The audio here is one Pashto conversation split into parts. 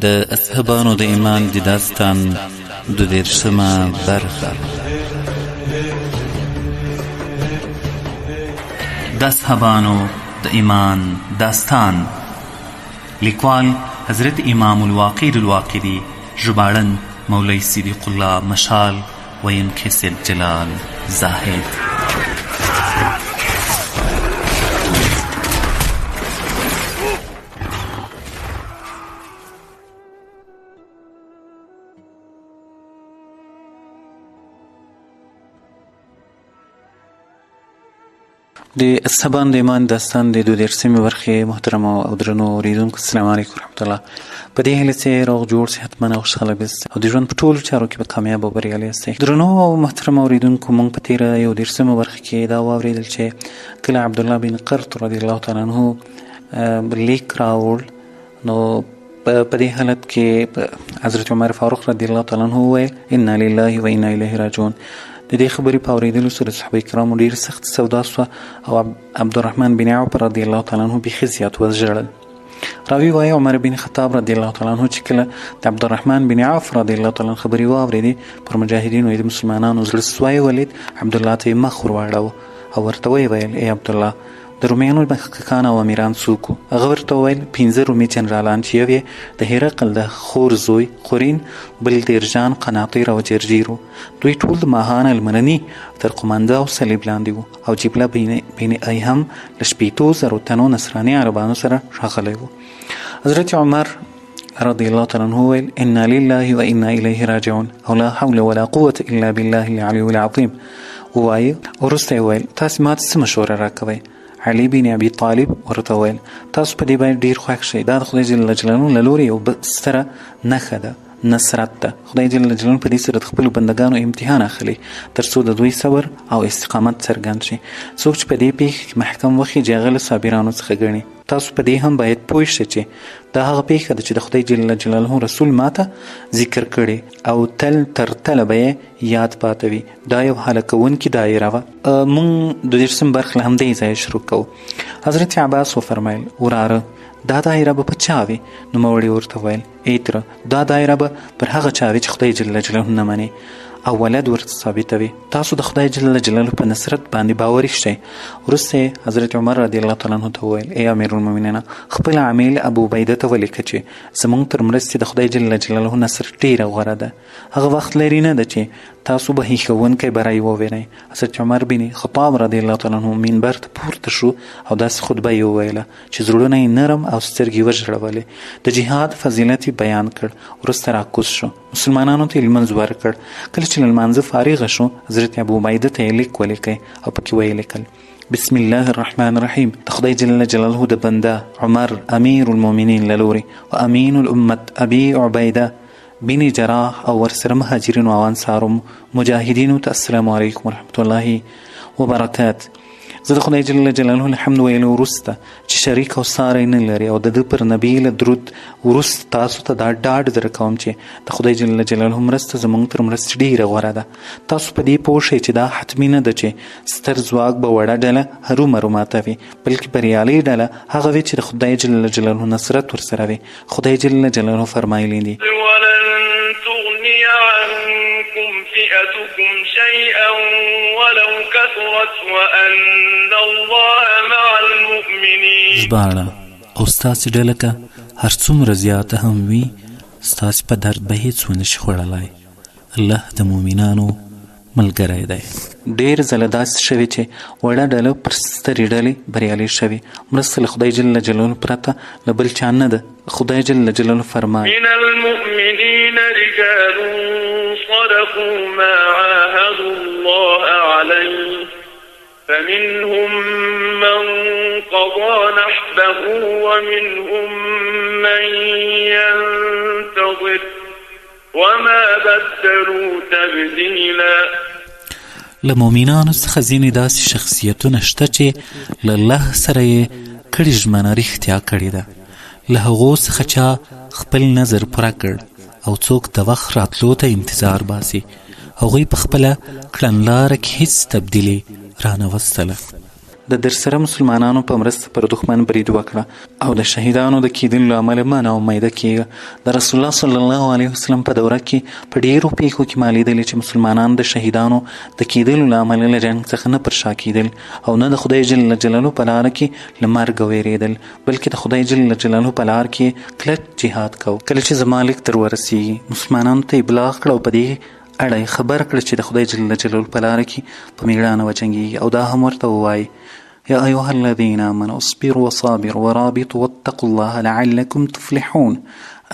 د اصحابانو د ایمان د داستان د دېرشمه برخه. د اصحابانو د ایمان داستان، لیکوال حضرت امام الواقید الواقدي، ژباړن مولوي صدیق الله مشال، ویونکی سید جلال زاهد. د سبان د ایمان داستان د دوه دېرشمې برخې محترمو او درنو اورېدونکو، السلام علیکم ورحمت الله. په دې هیله چې روغ جوړ، صحتمند او خوشحاله بیست او د ژوند په ټولو چارو کې به کامیاب او بریالي یاستئ. درنو او محترمو اورېدونکو، موږ په تېره یو دېرشمه برخه کې دا واورېدل چې کله عبدالله بن قرط رضی الله تعالی عنه لیک راوړ، نو په دې حالت کې حضرت عمر فاروق رضی الله تعالی عنه وویل انا لله و انا الیه راجعون. د دې خبرې په اورېدلو سره صحابه کرامو ډېر سخت سودا سوه او عبدالرحمن بن عوف رضی الله تعالی عنه بیخي زیات وژړل. راوي وایي عمر بن خطاب رضی الله تعالی عنه چې کله د عبدالرحمن بن عوف رضی الله تعالی عنه خبرې واورېدې، پر مجاهدینو یې د مسلمانانو زړه سوی ولید. عبدالله ته یې مخ ورواړاوه او ورته ویې ویل ای عبدالله، د رومیانو مخکښان او امیران څوک وو؟ هغه ورته وویل پنځه رومي جنرالان چې یو یې د هرقل د خور زوی قرین، بل دیرجان، قناطیر او جرجیر وو. دوی ټول د ماهان المرني تر قومانده او صلیب لاندې وو او جبله بن ایهم له 60,000 تنو نصراني عربانو سره راغلی وو. حضرت عمر رضی الله تعالی عنه وویل انا لله و انا الیه راجعون او لا حول ولا قوة الا بالله العلی العظیم ووایي. وروسته یې وویل تاسې ما ته څه مشوره راکوئ؟ علي بن ابي طالب ورته وویل تاسو په دې باید ډېر خوښ شئ، دا د خدای جل جلاله له لوري یو ستره نښه ده، نصرت ده. خدای جل جلاله په دې سره د خپلو بندګانو امتحان اخلي تر څو د دوی صبر او استقامت څرګند شي. څوک چې په دې پېښه کې محکم وخېژي هغه له صابرانو څخه ګڼي. تاسو په دې هم باید پوه شئ چې دا هغه پېښه ده چې د خدای جل جلاله رسول ماته ذکر کړې او تل تر تله به یې یاد پاته وي. دا یو هلکوونکې دایره وه. موږ د دېرشم برخه له همدې ځایه شروع کوو. حضرت عباس وفرمایل وراره دا دایره به په چا وي؟ نوموړي ورته وویل ای تره، دا دایره به پر هغه چا وي چې خدای جل جلاله نه مني او ولد ورته ثابتوي. تاسو د خدای جل جلاله په نصرت باندې باوري شئ. وروسته یې حضرت عمر رضی الله تعالی عنه ته وویل ای امیرالمؤمنینه، خپل عامل ابو عبیده ته ولیکه چې زموږ تر مرستې د خدای جل جلاله نصر ډېره غوره ده. هغه وخت لرې نه ده چې تاسو به هیښوونکی بری ووینئ. حضرت عمر بن خطاب رضی الله تعالی عنه منبر ته پورته شو او داسې خطبه یې وویله چې زړونه یې نرم او سترګې وژړولې. د جهاد فضیلت یې بیان کړ. وروسته راکوز شو، مسلمانانو ته یې لمونځ ورکړ. کله چې له لمانځه فارغه شو، حضرت ابو عبیده ته یې لیک ولیکی او پکې ویې لیکل بسم الله الرحمن الرحیم، د خدای جل جلاله د بنده عمر امیر المؤمنین له لوري و امین الامت ابي عبیده بن جراح او ورسره مهاجرینو او انصارو مجاهدینو ته السلام علیکم ورحمت الله وبرکات. زه د خدای جل جلاله له حمد ویلو وروسته چې شریک او ساری نه لري او د ده پر نبي له درود وروسته تاسو ته دا ډاډ درکوم چې د خدای جل جلاله مرسته زموږ تر مرستې ډېره غوره ده. تاسو په دې پوه شئ چې دا حتمي نه ده چې ستر ځواک به وړه ډله هرومرو ماتوي، بلکې بریالۍ ډله هغه وي چې د خدای جل جلاله نصرت ورسره وي. خدای جل جلاله فرمایلي دي. ولن تغني عنكم فئتكم شيئا ولو كثرت وأن الله مع المؤمنين. ژباړه، او ستاسې ډله که هر څومره زیاته هم وي ستاسې په درد به هیڅ ونه شي خوړلی. الله د مؤمنانو ملګری دی. ډېر ځله داسې شوي چې وړه ډله پر سترې ډلې بریالۍ شوې. مرسته له خدای جل جلاله پرته له بل چا نه ده. خدای جل جلاله فرمایي. من المؤمنین رجال صدقوا ما عاهدوا الله علیه فمنهم من قضى نحبه ومنهم من ينتظر وما بدلوا تبدیلا. له مؤمنانو څخه ځینې داسې شخصیتونه شته چې له الله سره یې کړې ژمنه رښتیا کړې ده. له هغو څخه چا خپل نظر پوره کړ او څوک د وخت راتلو ته انتظار باسي. هغوی په خپله کړنلاره کې هیڅ تبدیلي رانه وستله. د درسره مسلمانانو په مرسته پر دښمن برید وکړه او د شهیدانو د کېدلو له امله مه ناامیده کېږه. د رسول الله صلی الله علیه وسلم په دوره کې په ډېرو پېښو کې ما لیدلي چې مسلمانان د شهیدانو د کېدلو له امله له جنګ څخه نه پر شا کېدل او نه د خدای جل جلاله په لاره کې له مرګه وېرېدل، بلکې د خدای جل جلاله په لار کې یې کلک جهاد کاوه. کله چې زما لیک در ورسېږي، مسلمانانو ته ابلاغ کړه او په دې اړه یې خبر کړه چې د خدای جل جلاله په لاره کې په مېړانه وجنګېږي او دا هم ورته ووایي، يا أيها الذين آمنوا اصبروا وصابروا ورابطوا واتقوا الله لعلكم تفلحون.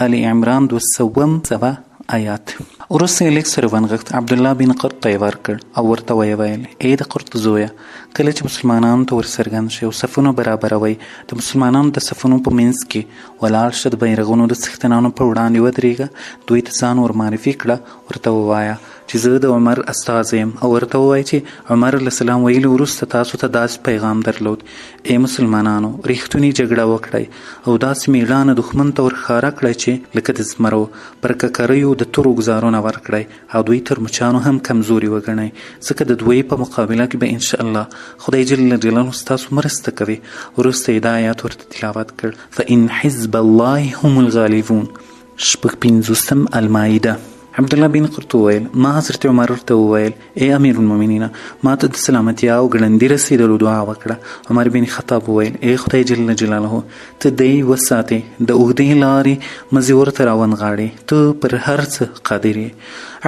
آل عمران 200 سوه آیات. وروسته یې لیک سره ونغښت، عبدالله بن قرط ته یې ورکړ او ورته ویې ویل، ای د قرط زویه! کله چې مسلمانانو ته ورڅرګند شئ او صفونه برابروئ، د مسلمانانو د صفونو په منځ کې ولاړ شه، د بیرغونو د څښتنانو په وړاندې ودرېږه، دوی ته ځان ورمعرفي کړه، ورته ووایه چې زه د عمر استازی یم او ورته ووایه چې عمر له سلام ویلو وروسته تاسو ته داسې پیغام درلود، ای مسلمانانو! رښتونې جګړه وکړئ او داسې مېړانه دښمن ته ورښکاره کړئ چې لکه د زمرو پر ککریو د تورو ګزارونه ورکړئ او دوی تر مچانو هم کمزوري وګڼئ، ځکه د دوی په مقابله کې به ان شاء الله خدای جل جلاله ستاسو مرسته کوي. وروسته یې دا آیات ورته تلاوت کړ، فإن حزب الله هم الغالبون. شپږ پنځوسم المائده. عبدالله بن قرط وویل، ما حضرت عمر ته وویل، ای امیر المؤمنینه، ما ته د سلامتیا او ګړندي رسېدلو دعا وکړه. عمر بن خطاب وویل، ای خدای جل جلاله، ته دی وساتې، د اوږدې لارې مزي ورته راونغاړې، ته پر هر څه قادر یې.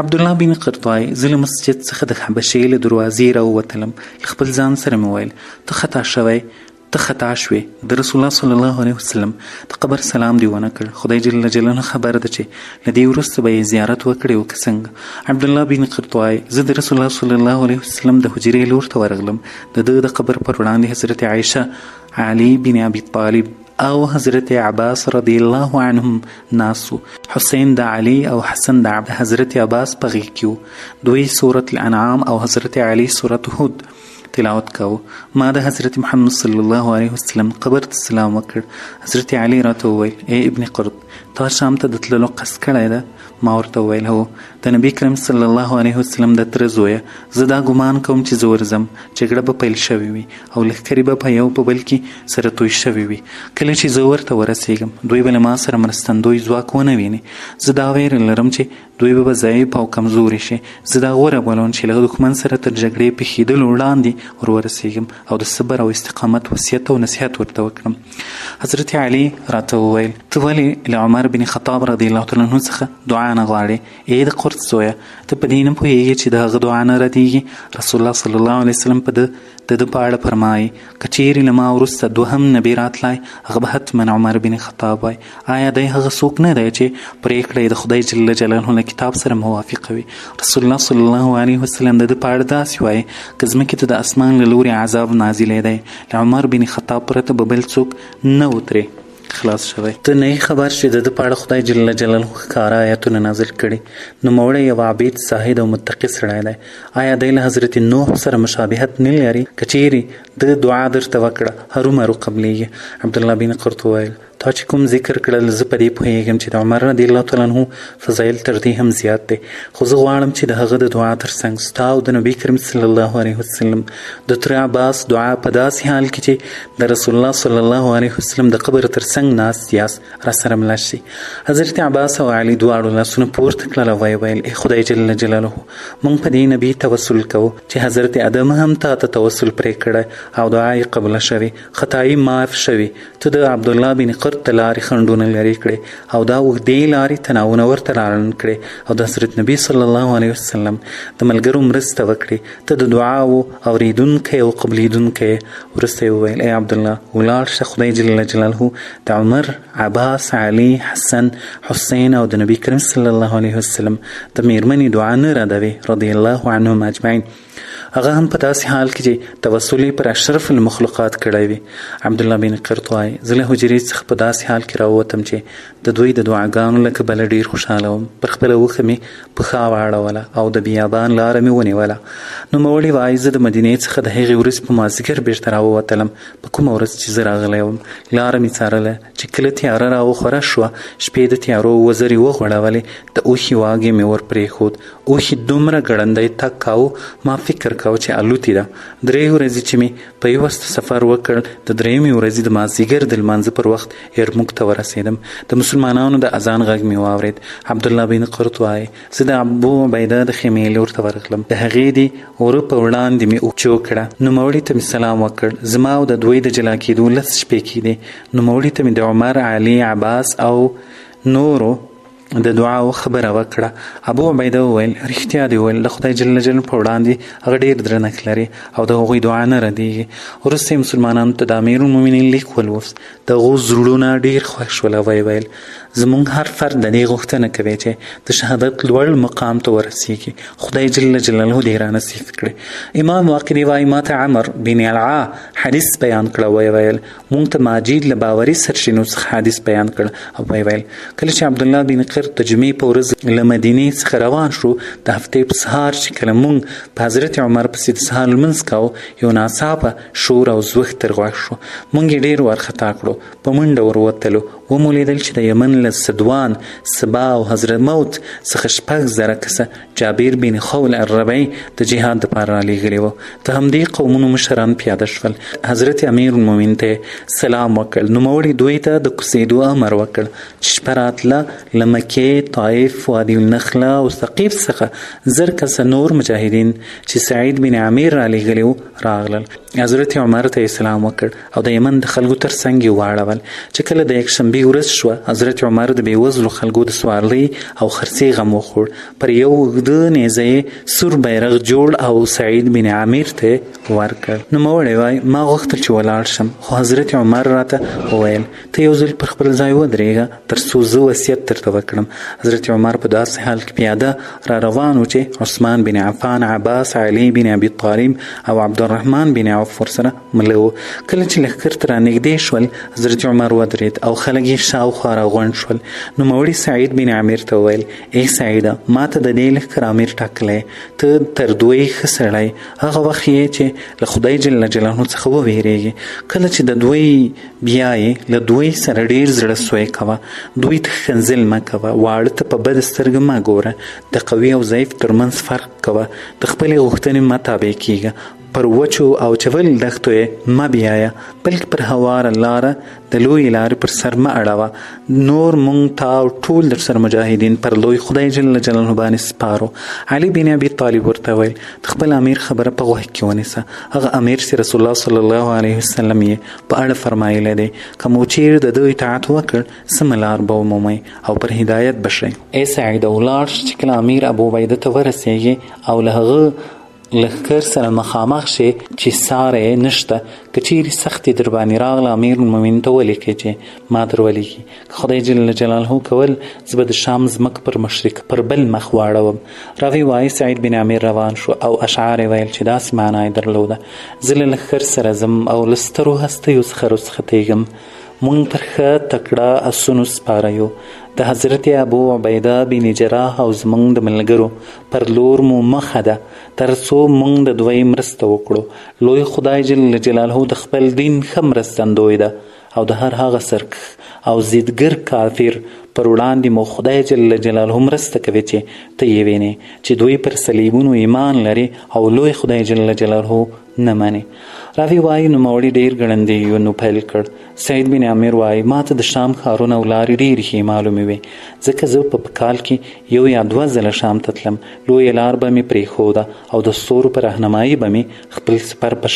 عبدالله بن قرط وایي، زه له مسجد څخه د حبشې له دروازې راووتلم، له خپل ځان سره مې وویل، ته خطا شوی، ته خطا شوې، د رسول الله صلی الله علیه وسلم د قبر سلام دې ونه کړ، خدای جل جلاله خبر ده چې له دې وروسته به یې زیارت وکړې او که څنګه. عبدالله بن قرط وایي، زه د رسول الله صلی الله علیه وسلم د حجرې لور ته ورغلم، د ده د قبر پر وړاندې حضرت عایشه، علي بن ابي طالب او حضرت عباس رضی الله عنهم ناست وو. حسین د علي او حسن د حضرت عباس په غېږ کې وو. دوی سورة الانعام او حضرت علي سورة هود تلاوت کاوه. ما د حضرت محمد صلی الله علیه وسلم قبر ته سلام وکړ. حضرت علي راته وویل، ای ابن قرط، تا شام ته د تللو قصد کړی ده؟ ما ورته وویل، هو. د نبي کریم صلی الله علیه وسلم د تره زویه، زه دا ګمان کوم چې زه ورځم، جګړه به پیل شوې وي او لښکرې به په یو په بل کې سره توی شوې وي. کله چې زه ورته ورسېږم، دوی به له ما سره مرستندوی ځواک ونه ویني. زه دا وېره لرم چې دوی به ضعیف او کمزوري شي. زه دا غوره بولم چې له دښمن سره تر جګړې پېښېدلو وړاندې ور ورسېږم او د صبر او استقامت وصیت او نصیحت ورته وکړم. حضرت علي راته وویل، ته ولې له عمر بن خطاب رضی الله تعالی عنه څخه دعا نه غواړې؟ ای د قرط زویه، ته په دې نه پوهېږې چې د هغه دعا نه ردېږي؟ رسول الله صلی الله علیه وسلم په ده د ده په اړه فرمایي، که چیرې له ما وروسته دوهم نبي راتلای، هغه به حتما عمر بن خطاب وای. آیا دی هغه څوک نه دی چې پرېکړه یې د خدای جل جلاله له کتاب سره موافقه وي؟ رسول الله صلی الله علیه وسلم د ده په اړه داسې وایي، که ځمکې ته د اسمان له لوري عذاب نازلېدی، له عمر بن خطاب پرته به بل څوک نه و ترې خلاص شوی. ته نه یې خبر چې د ده په اړه خدای جل جلاله ښکاره آیتونه نازل کړي. نوموړی یو عابد، زاهد او متقي سړی دی. آیا دی له حضرت نوح سره مشابهت نه لري؟ که چیرې ده دعا درته وکړه، هرومرو قبلیږي. عبدالله بن قرط وویل، تا چې کوم ذکر کړل، زه په دې پوهیږم چې د عمر رضی الله تعالی عنه فضایل تر دې هم زیات دی، خو زه غواړم چې د هغه د دعا تر څنګ ستا او د نبي کریم صلی الله علیه وسلم د تره عباس دعا په داسې حال کې چې د رسول الله صلی الله علیه وسلم د قبر تر څنګ ناست یاست، راسره مله شي. حضرت عباس او علي دواړو لاسونه پورته کړل او ویې ویل، ای خدای جل جلاله، موږ په دې نبي توسل کوو چې حضرت ادم هم تا ته توسل پرې کړی او دعا یې قبوله شوې، خطایي معاف شوې، ته د عبدالله بن قرط د لارې خنډونه لرې کړې او دا اوږدې لارې تناوونه ورته رالنډ کړې او د حضرت نبي صلی الله علیه وسلم د ملګرو مرسته وکړې. ته د دعاوو اورېدونکی او قبلېدونکی یې. وروسته یې وویل، ای عبدالله، ولاړ شه، خدای جل جلاله د عمر، عباس، علي، حسن، حسین او د نبي کریم صلی الله علیه وسلم د مېرمنې دعا نه ردوي، رضی الله عنهم اجمعین. هغه هم په داسې حال کې چې توسل یې پر اشرف المخلوقات کړی وي. عبدالله بن قرط وایي، زه له حجرې څخه په داسې حال کې راووتم چې د دوی د دعاګانو له کبله ډېر خوشحاله وم. پر خپله اوښه مې پښه واړوله او د بیابان لاره مې ونیوله. نوموړی وايي، زه د مدینې څخه د هغې ورځې په مازدیګر بېرته راووتلم، په کومه ورځ چې زه راغلی وم. لاره مې څارله، چې کله تیاره راوخوره شوه، شپې د تیارو وزرې وغوړولې، د اوښې واګی مې ور پرېښود. اوښې دومره ګړندی تګ کاوه، ما فکر کاوه چې الوتې ده. درې ورځې چې مې په یوسته سفر وکړ، د درېیمې ورځې د مازدیګر د لمانځه پر وخت یرموک ته ورسېدم. د مسلمانانو د اذان غږ مې واورېد. عبدالله بن قرط وايي، زه د ابو عبیده د خیمې لور ته ورغلم. د هغې د وره په وړاندې مې اوچو کړه. نوموړي ته مې سلام وکړ. زما او د دوی د جلا کېدو لس شپې کېدې. نوموړي ته مې د عمر، علي، عباس او نورو د دعاو خبره وکړه. ابو عبیده وویل، رښتیا دې وویل، د خدای جل جلاله په وړاندې هغه ډېر درنښت لري او د هغوی دعا نه ردېږي. وروسته یې مسلمانانو ته د امیرالمؤمنین لیک ولوست. د هغو زړونه ډېر خوښ شول او ویې ویل، زموږ هر فرد د دې غوښتنه کوي چې د شهادت لوړ مقام ته ورسېږي، خدای جل جلاله دې را نصیب کړي. امام واقدي وايي، ماته عمر بن العا حدیث بیان کړ او ویې ویل، مونږ ته ماجید له باوري سرچینو څخه حدیث بیان کړ او ویې ویل، کله چې عبدالله بن قرط د جمعې په ورځ له مدینې څخه روان شو، د هفتې په سهار چې کله مونږ په حضرت عمر پسې د سهار لمونځ کاوه، یو ناڅاپه شور او زوښت تر غوږ شو. مونږ یې ډېر وارخطا کړو، په منډه ور ووتلو، ومو لیدل چې د یمن له سدوان، سبا او حضرموت څخه 6000 کسه جابر بن خول الربعي د جهاد دپاره رالیږلي وو. د همدې قومونو مشران پیاده شول. حضرت امیرالمؤمنین ته یې سلام وکړ. نوموړي دوی ته د کوزېدو امر وکړ. چې شپه راتله، له مکې، طایف، وادي النخله او ثقیف څخه 1000 کسه نور مجاهدین چې سعید بن عامر رالیږلي وو راغلل. حضرت عمر ته یې سلام وکړ او د یمن د خلکو تر څنګ یې واړول. چې کله د یکشنبې ورځ شوه، حضرت عمر د بېوزلو خلکو د سوارلۍ او خرڅې غم وخوړ. پر یو اوږده نیزه یې سور بیرغ جوړ او سعید بن عامر ته یې ورکړ. نوموړی وايي، ما غوښتل چې ولاړ شم، خو حضرت عمر راته وویل، ته یو ځل پر خپل ځای ودرېږه تر څو زه وصیت درته وکړم. حضرت عمر په داسې حال کې پیاده را روان و چې عثمان بن عفان، عباس، علي بن ابي طالب او عبدالرحمن بن عوف ورسره مله وو. کله چې لښکر ته رانږدې شول، حضرت عمر ودرېد او خلک یې شاوخوا راغونډ شول. نوموړي سعید بن عامر ته وویل، ای سعیده، ما ته د دې لښکر امیر ټاکلی، ته تر دوی ښه سړی هغه وخت یې چې له خدای جل جلاله څخه ووېرېږې. کله چې د دوی بیا یې له دوی سره ډېر زړه سوی کوه، دوی ته ښکنځل مه کوه، واړه ته په بده سترګه مه ګوره، د قوي او ضعیف ترمنځ فرق کوه، د خپلې غوښتنې مه تابع کېږه، پر وچو او چول دښتو یې مه بیایه، بلکې پر هواره لاره د لویې لارې پر سر مه اړوه. نور مونږ تا او ټول در سره مجاهدین پر لوی خدای جل جلاله باندې سپارو. علي بن ابي طالب ورته ویل، د خپل امیر خبره په غوږ کې ونیسه، هغه امیر چې رسول الله صلی الله علیه وسلم یې په اړه فرمایلی دی، که مو چیرې د ده اطاعت وکړ، سمه لار به ومومئ او پر هدایت به شئ. ای سعیده، ولاړ شه چې کله امیر ابو عبیده ته ورسېږې او له هغه لښکر سره مخامخ شې چې ساری یې نشته، که چیرې سختي در باندې راغله، امیرالمؤمنین ته ولیکئ چې ما در ولیږي. که خدای جل جلاله کول، زه به د شام ځمکه پر مشرق پر بل مخ واړوم. راوي وایي، سعید بن عامر روان شو او اشعار یې ویل چې داسې معنا یې درلوده، زه له لښکر سره ځم او له سترو هستیو څخه رخصتېږم. مونږ پر ښه تکړه اسونو سپاره یو. د حضرت ابو عبیده بن جراح او زمونږ د ملګرو پر لور مو مخه ده، تر څو مونږ د دوی مرسته وکړو. لوی خدای جل جلاله د خپل دین ښه مرستندوی ده او د هر هغه سرکښ او ضدګر کافر پر وړاندې مو خدای جل جلاله مرسته کوي چې ته یې وینې، چې دوی پر صلیبونو ایمان لري او لوی خدای جل جلاله نه مني. راوي وايي، نوموړي ډېر ګړندی یون پیل کړ. سعید بن عامر وايي، ما ته د شام ښارونه او لارې ډېرې ښې معلومې وې، ځکه زه په کال کې یو یا دوه ځله شام ته تلم. لویه لار به مې پرېښوده او د ستورو په رهنمایي به مې خپل سفر په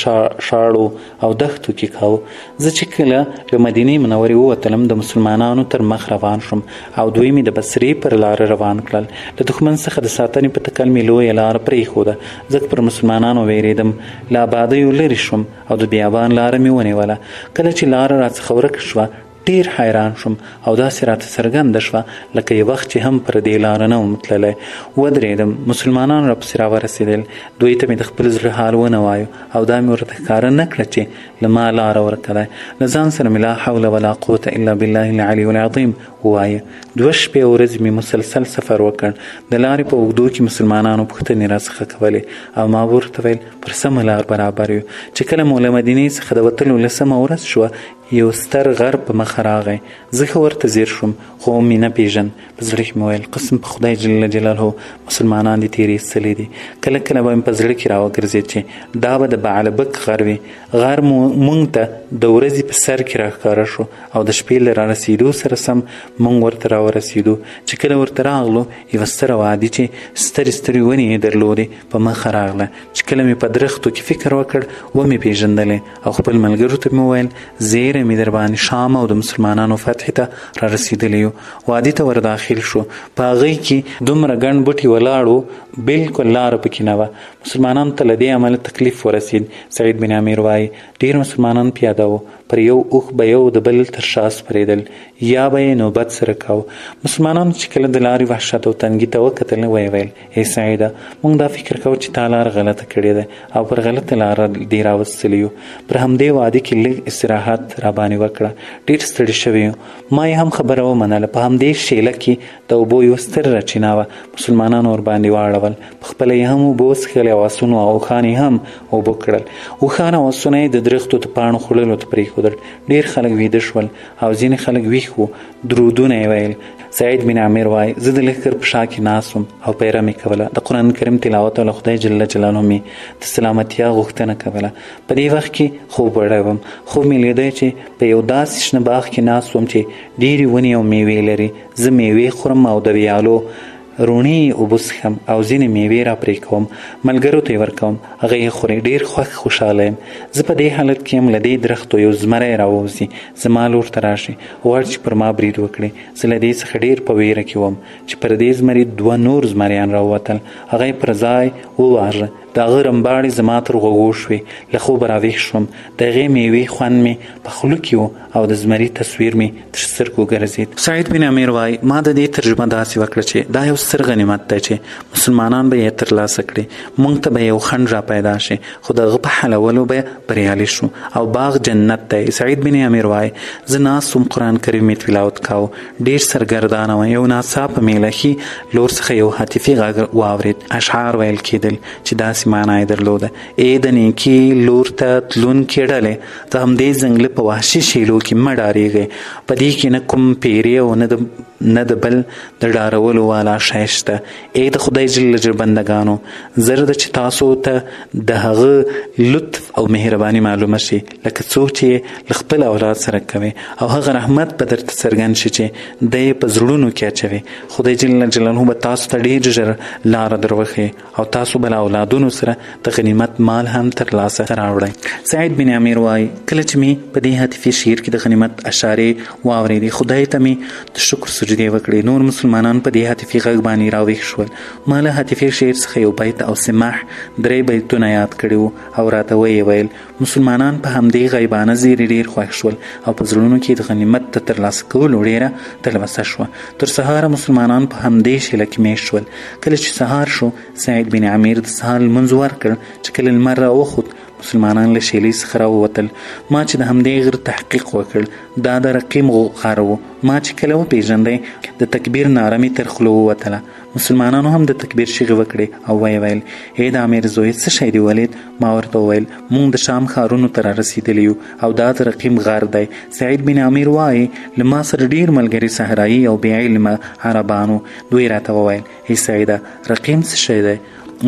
شاړو او دښتو کې کاوه. زه چې کله له مدینې منورې ووتلم، د مسلمانانو تر مخ روان شوم او دوی مې د بصرې پر لاره روان کړل. له دښمن څخه د ساتنې په تکل مې لویه لاره پرېښوده، ځکه پر مسلمانانو وېرېدم. له آبادیو لرې شوم او د بیابان لاره مې ونیوله. کله چې لاره راڅخه ورکه شوه، ډېر حیران شوم او داسې راته څرګنده شوه لکه یو وخت چې هم پر دې لاره نه وم تللی. ودرېدم، مسلمانان راپسې راورسېدل، دوی ته مې د خپل زړه حال ونه وایو او دا مې ورته ښکاره نه کړه چې له ما لاره ورکه ده. له ځان سره مې لا حول ولا قوة الا بالله العلي العظیم ووایه. دوه شپې او ورځې مې مسلسل سفر وکړ. د لارې په اوږدو کې مسلمانانو پوښتنې راڅخه کولې او ما ورته ویل پر سمه لار برابر یو. چې کله مو له مدینې څخه د وتلو لسمه ورځ شوه، یو ستر غر په مخه راغی. زه ښه ورته ځیر شوم، خو ومې نه پېژند. په زړه کې مې ویل، قسم په خدای جل جلاله مسلمانان دې تېر ایستلي دي. کله کله به مې په زړه کې راوګرځېد چې دا به د بعلبک غر وي. غر مونږ ته د ورځې په سر کې راښکاره شو او د شپې له رارسېدو سره سم مونږ ورته راورسېدو. چې کله ورته راغلو، یوه ستره وادي چې سترې سترې ونې یې درلودې په مخه راغله. چې کله مې په درختو کې فکر وکړ، ومې پېژندلې او خپل ملګرو ته مې وویل، زیری مې درباندې شام او د مسلمانانو فتحې ته رارسېدلي یو. وادي ته ورداخل شو، په هغې کې دومره ګڼ بوټي ولاړ وو، بلکل لاره پکې نه وه. مسلمانانو ته له دې امله تکلیف ورسېد. سعید بن عمیر وايي، ډېر مسلمانان پیاده وو، پر یو اوښ به یو د بل تر شا سپرېدل یا به یې نوبت سره کاوه. مسلمانانو چې کله د لارې وحشت او تنګي ته وکتل، ویې ویل، ای سعیده! موږ دا فکر کاوه چې تا لاره غلطه کړې ده او پر غلطه لاره دې راوستلي یو. پر همدې وادي کې لږ استراحت راباندې وکړه، ډېر ستړي شوي یو. ما یې هم خبره ومنله. په همدې شېله کې د اوبو یوه ستره چینه وه، مسلمانانو ورباندې واړول. په خپله یې هم اوبه وڅښلې او اسونو او اوښان یې هم اوبه کړل. اوښان او اسونه یې د درختو د پاڼو خوړلو ته پرېښودل. ډېر خلک ویده شول او ځینې خلک ویښ وو، درودونه یې ویل. سعید بن عامر وایي، زه د لښکر په شا کې ناست وم او پیره مې کوله. د قرآن کریم تلاوت او له خدای جل جلاله مې د سلامتیا غوښتنه کوله. په دې وخت کې خوب وړی وم. خوب مې لیده چې په یو داسې شنه باغ کې ناست وم چې ډېرې ونې او میوې لري. زه میوې خورم او د ویالو روڼې اوبه څښم او ځینې میوې را پرې کوم، ملګرو ته یې ورکوم، هغه یې خوري، ډېر خوښ خوشحاله یم. زه په دې حالت کې یم، له دې درختو یو زمری راووځي، زما لور ته راشي، غواړي چې پر ما برید وکړي. زه له دې څخه ډېر په وېره کې وم چې پر دې زمري دوه نور زمریان راووتل، هغه یې پر ځای وواژه. د هغه رمباړې زما تر غوږو شوې، له خوبه راویښ شوم، د هغې میوې خوند مې په خوله کې و او د زمري تصویر مې تر سترګو ګرځېد. سعید بن عمیر وايي، ما د دې ترجمه داسې وکړه چې دا یو ستر غنیمت دی چې مسلمانان به یې ترلاسه کړي، مونږ ته به یو خنډ را پیدا شي، خو د هغه په حلولو به بریالي شو او باغ جنت دی. سعید بن عمیر وايي، زه ناست وم، قرآن کریم مې تلاوت کاوه، ډېر سرګردانه وم، یو ناڅاپه مې له ښي لور څخه یو هاتفي غږ واورېد، اشعار ویل کېدل چې داسې معنا یې درلوده، ای د نیکي لور ته تلونکې ډلې، د همدې ځنګله په وحشي شیلو کې مه ډارېږئ، په دې کې نه کوم پیری او نه د نه د بل د ډارولو والا شی شته. ای د خدای جل جلاله بندګانو، زر ده چې تاسو ته د هغه لطف او مهرباني معلومه شي لکه څوک چې یې له خپل اولاد سره کوي، او هغه رحمت به درته څرګند شي چې دی یې په زړونو کې اچوي. خدای جل جلاله به تاسو ته ډېر ژر لاره در وښیي او تاسو به له اولادونو سره د غنیمت مال هم ترلاسه راوړئ. سعید بن عمیر وايي، کله چې مې په دې هاتفي شعر کې د غنیمت اشارې واورېدې، خدای ته مې د شکر سجدې وکړې. نور مسلمانان په دې هاتفي غږ باندې راویښ شول. ما له هاتفي شعر څخه یو بیت او سماح درې بیتونه یاد کړي وو او راته ویې ویل. مسلمانان په همدې غیبانه زیري ډېر خوښ شول او په زړونو کې د غنیمت د ترلاسه کولو ډېره تلوسه شوه. تر سهاره مسلمانان په همدې شیله کې مېشت شول. کله چې سهار شو، سعید بن عمیر د سهار لمونځ ورکړ. چې کله لمر راوخوت، مسلمانان له شیلې څخه راووتل. ما چې د همدې غره تحقیق وکړ، دا د رقیم غر و. ما چې کله وپېژندی، د تکبیر ناره مې تر خوله ووتله. مسلمانانو هم د تکبیر چیغې وکړې او ویې ویل، ای د امیر زوی، څه شی دې ولید؟ ما ورته وویل، موږ د شام ښارونو ته رارسېدلي یو او دا د رقیم غر دی. سعید بن عمیر وايي، له ما سره ډېر ملګري صحرايي او بې علمه عربان وو. دوی راته وویل، ای سعیده، رقیم څه شی دی؟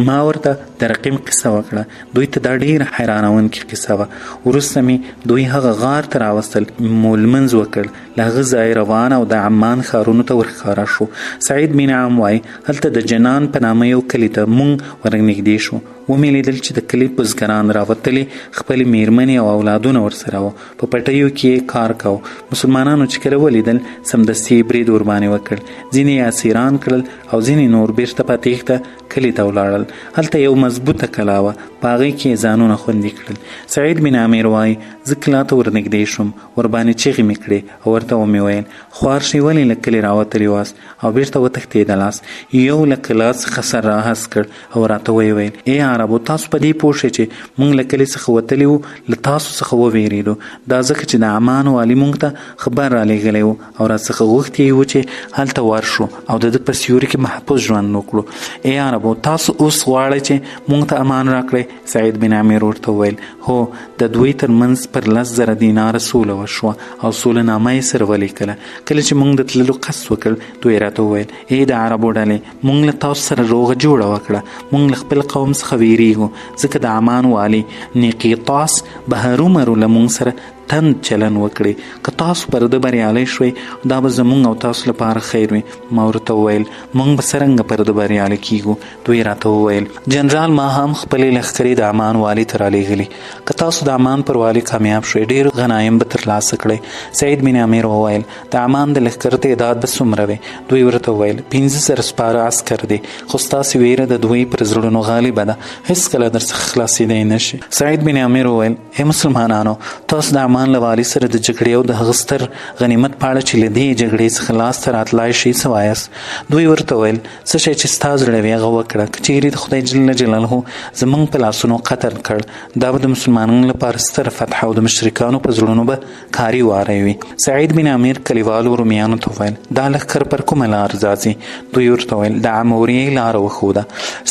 ما ورته د رقیم قصه وکړه. دوی ته دا ډېره حیرانوونکې قصه وه. وروسته مې دوی هغه غار ته راوستل، مو لمونځ وکړ، له هغه ځایه روان او د عمان ښارونو ته ورښکاره شو. سعید بن عام وايي، هلته د جنان په نامه یو کلي ته مونږ ورنږدې شو. ومې لیدل چې د کلي بزګران راوتلي، خپلې مېرمنې او اولادونه ورسره وو، په پټیو کې یې کار کاوه. مسلمانانو چې کله ولیدل، سمدستي یې برید ورباندې وکړ. ځینې یې اسیران کړل او ځینې نور بېرته په تېښته کلي ته ولاړل. ولاړل، هلته یو مضبوطه کلا وه، په هغې کې یې ځانونه خوندي کړل. سعید بن عامر وایي، زه کلا ته ورنږدې شوم، ورباندې چیغې مې کړې او ورته ومې ویل، خوار شئ ولې له کلي راوتلي واست او بیرته وتښتېدلاست؟ یو له کلا څخه سر راهست کړ او راته ویې ویل، ای عربو! تاسو په دې پوه شئ چې مونږ له کلي څخه وتلي وو، له تاسو څخه ووېرېدو، دا ځکه چې د عمان والي مونږ ته خبر رالېږلی و او راڅخه غوښتي یې وو چې هلته ورشو او د ده په سیوري کې محفوظ ژوند وکړو. ای عربو! تاسو اوس غواړئ چې مونږ ته امان راکړئ؟ سعید بن عامر ورته وویل، هو، د دوی تر منځ پر 10,000 دیناره سوله وشوه او سوله نامه یې سره ولیکله. کله چې مونږ د تللو قصد وکړ، دوی راته وویل، ای د عربو ډلې! مونږ له تاسو سره روغه جوړه وکړه، مونږ له خپل قوم څخه ویریږو، ځکه د عمان والي نیقیطاس به هرومرو له مونږ سره تند چلن وکړي، که تاسو پر ده بریالی شوئ، دا به زمونږ او تاسو لپاره خیر وي. ما ورته وویل، مونږ به څرنګه پر ده بریالي کیږو؟ دوی راته وویل، جنرال ما هم خپلې لښکرې د عمان والي ته رالیږلي، که تاسو د عمان پر والي کامیاب شوئ، ډېر غنایم به ترلاسه کړئ. سعید بن عامر وویل، د عمان د لښکر تعداد به څومره وي؟ دوی ورته وویل، 5000 سپاره عسکر دي، خو ستاسې ویره د دوی پر زړونو غالبه ده، هیڅکله درڅخه خلاصېدی نه شي. سعید بن عامر وویل، ای مسلمانانو! تاسو د عمان له والي سره د جګړې او د هغه ستر غنیمت په اړه چې له دې جګړې څخه لاس ته راتلای شي څه وایاست؟ دوی ورته وویل، څه شی چې ستا زړه وي هغه وکړه، که چیرې د خدای جل جلاله زمونږ په لاسونو قتل کړ، دا به د مسلمانانو لپاره ستره فتحه او د مشرکانو په زړونو به کاري واری وي. سعید بن عامر کلیوالو رومیانو ته وویل، دا لښکر پر کومه لار ځاځي؟ دوی ورته وویل، د عموریې لاره وښوده.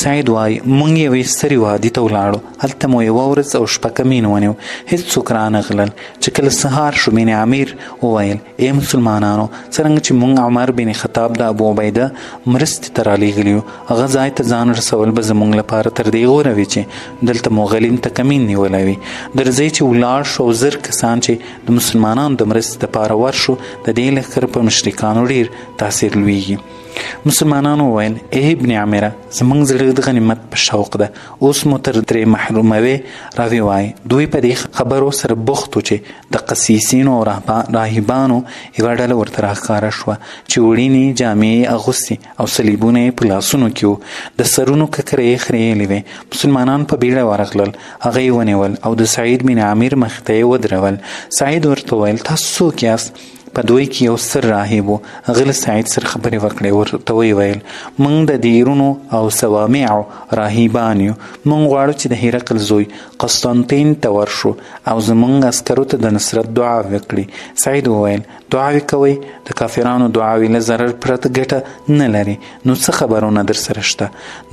سعید وایي، مونږ یوې سترې وادي ته ولاړو، هلته مو یوه ورځ او شپه کمین ونیو، هیڅوک رانه غلل. چې کله سهار شو، بن عامر وویل، ای مسلمانانو! څرنګه چې مونږ عمر بن خطاب د ابو عبیده مرستې ته رالیږلي یو، هغه ځای ته ځان رسول به زمونږ لپاره تر دې غوره وي چې دلته مو غلیم ته کمین نیولی وي. درځئ چې ولاړ شو او 1000 کسان چې د مسلمانانو د مرستې لپاره ورشو، د دې لښکر په مشرکانو ډیر تاثیر لویږي. مسلمانانو وویل، ای ابن عامره! زمونږ زړه د غنیمت په شوق ده، اوس مو تر ترې محروموې؟ راوي وایي، دوی په دې خبرو سره بوخت وو چې د قسیسینو او راهبانو یوه ډله ورته راښکاره شوه چې وړینې جامې یې اغوستې او صلیبونه یې په لاسونو کې وو، د سرونو ککرې یې خرېیلې وې. مسلمانان په بیړه ورغلل، هغه یې ونیول او د سعید بن عامر مخې ته یې ودرول. سعید ورته وویل، تاسو څوک یاست؟ په دوی کې یو ستر راهب و، هغه له سعید سره خبرې وکړې، ورته ویې ویل، موږ د دیرونو او صوامعو راهبان یو، موږ غواړو چې د هرقل زوی قسطنطین ته ورشو او زموږ عسکرو ته د نصرت دعا وکړي. سعید وویل، دعاوې کوئ؟ د کافرانو دعاوې له ضرر پرته ګټه نه لري، نو څه خبرونه درسره شته؟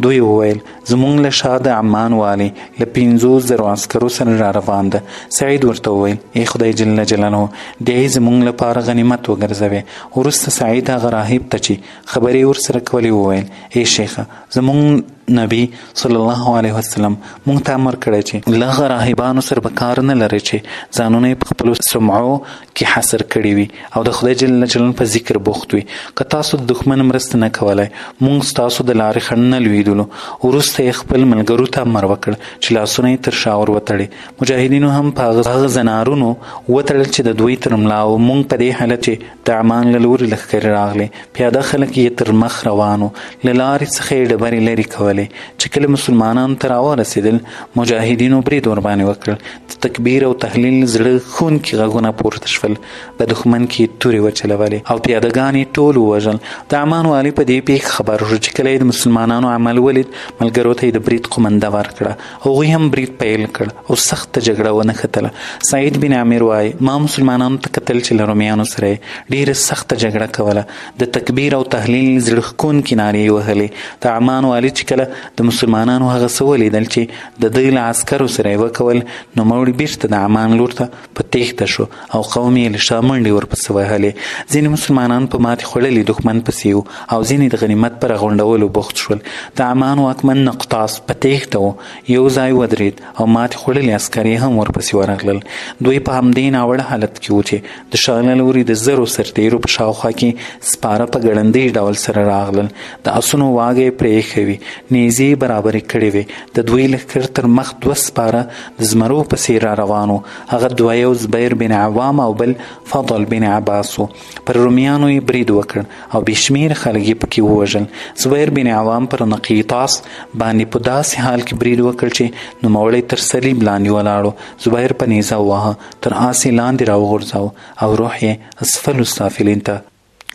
دوی وویل، زموږ له شا د عمان والي له 5000 عسکرو سره را روان ده. سعید ورته وویل، ای خدای جل جلاله، دی زموږ لپاره غنیمت وګرځوې. وروسته سعید هغه راهب ته چې خبرې ورسره کولې وویل، ای شیخه، زموږ نبی صلی الله علیه وسلم مونږ ته امر کړی چې له هغه راهبانو سره به کار نه لري چې ځانونه یې په خپلو سمعو کې حصر کړي وي او د خدای جل جلاله په ذکر بوخت وي. که تاسو د دښمن مرسته نه کولای، مونږ ستاسو د لارې خنډ نه لوېدلو. وروسته یې خپل ملګرو ته امر وکړ چې لاسونه یې تر شا ور وتړي. مجاهدینو هم په هغه زنارونو وتړل چې د دوی تر ملا وو. مونږ په دې حالت چې د عمان له لوري لښکرې راغلې، پیاده خلک یې تر مخ روان وو، له لارې څخه یې ډبرې لرې کولې. چې کله مسلمانانو ته راورسېدل، مجاهدینو برید ورباندې وکړ. د تکبیر او تهلیل زړه ښونکي غږونه پورته شول. په دښمن کې یې تورې وچلولې او پیادهګان یې ټول ووژل. د عمان والي په دې پېښه خبر شو. چې کله یې د مسلمانانو عمل ولید، ملګرو ته یې د برید قومنده ورکړه. هغوی هم برید پیل کړ او سخته جګړه ونښتله. سعید بن عامر وایي، ما مسلمانانو ته کتل چې له رومیانو سره یې ډېره سخته جګړه کوله، د تکبیر او تهلیل زړه ښکونکې نارې یې وهلې. د عمان والي چې کله د مسلمانانو هغه څه ولیدل چې د دوی له عسکرو سره یې وکول، نوموړي بیرته د عمان لور ته په تېښته شو او قوم یې له شا منډې ورپسې وهلې. ځینې مسلمانان په ماتې خوړلي دښمن پسې وو او ځینې د غنیمت په راغونډولو بوخت شول. د عمان واکمن نقطاس په تېښته و، یو ځای ودرېد او ماتې خوړلي عسکر یې هم ورپسې ورغلل. دوی په همدې ناوړه حالت کې وو چې د شا له لوري د 1000سرتېرو په شاوخوا کې سپاره په ګړندۍ ډول سره راغلل. د اسونو واګې یې پرې ایښې وې. نیزې برابرې کړې وې. د دوی لښکر تر مخ دوه سپاره د زمرو په څېر را روان وو. هغه دوه یو زبیر بن عوام او بل فضل بن عباس وو. پر رومیانو یې برید وکړ او بې شمېره خلک یې پکې ووژل. زبیر بن عوام پر نقیطاس باندې په داسې حال کې برید وکړ چې نوموړی تر صلیب لاندې ولاړ و. زبیر په نیزه وواهه، تر آس یې لاندې راوغورځاوه او روح یې اسفل السافلین ته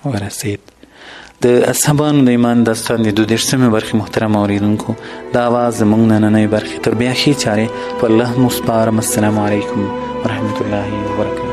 ورسید. د اصحابانو د ایمان داستان د 32مې برخې محترم اوریدونکو، دا اواز زموږ نننۍ برخې. تر بیا ښې چارې په الله مو سپارم. السلام علیکم ورحمت الله وبرکاته.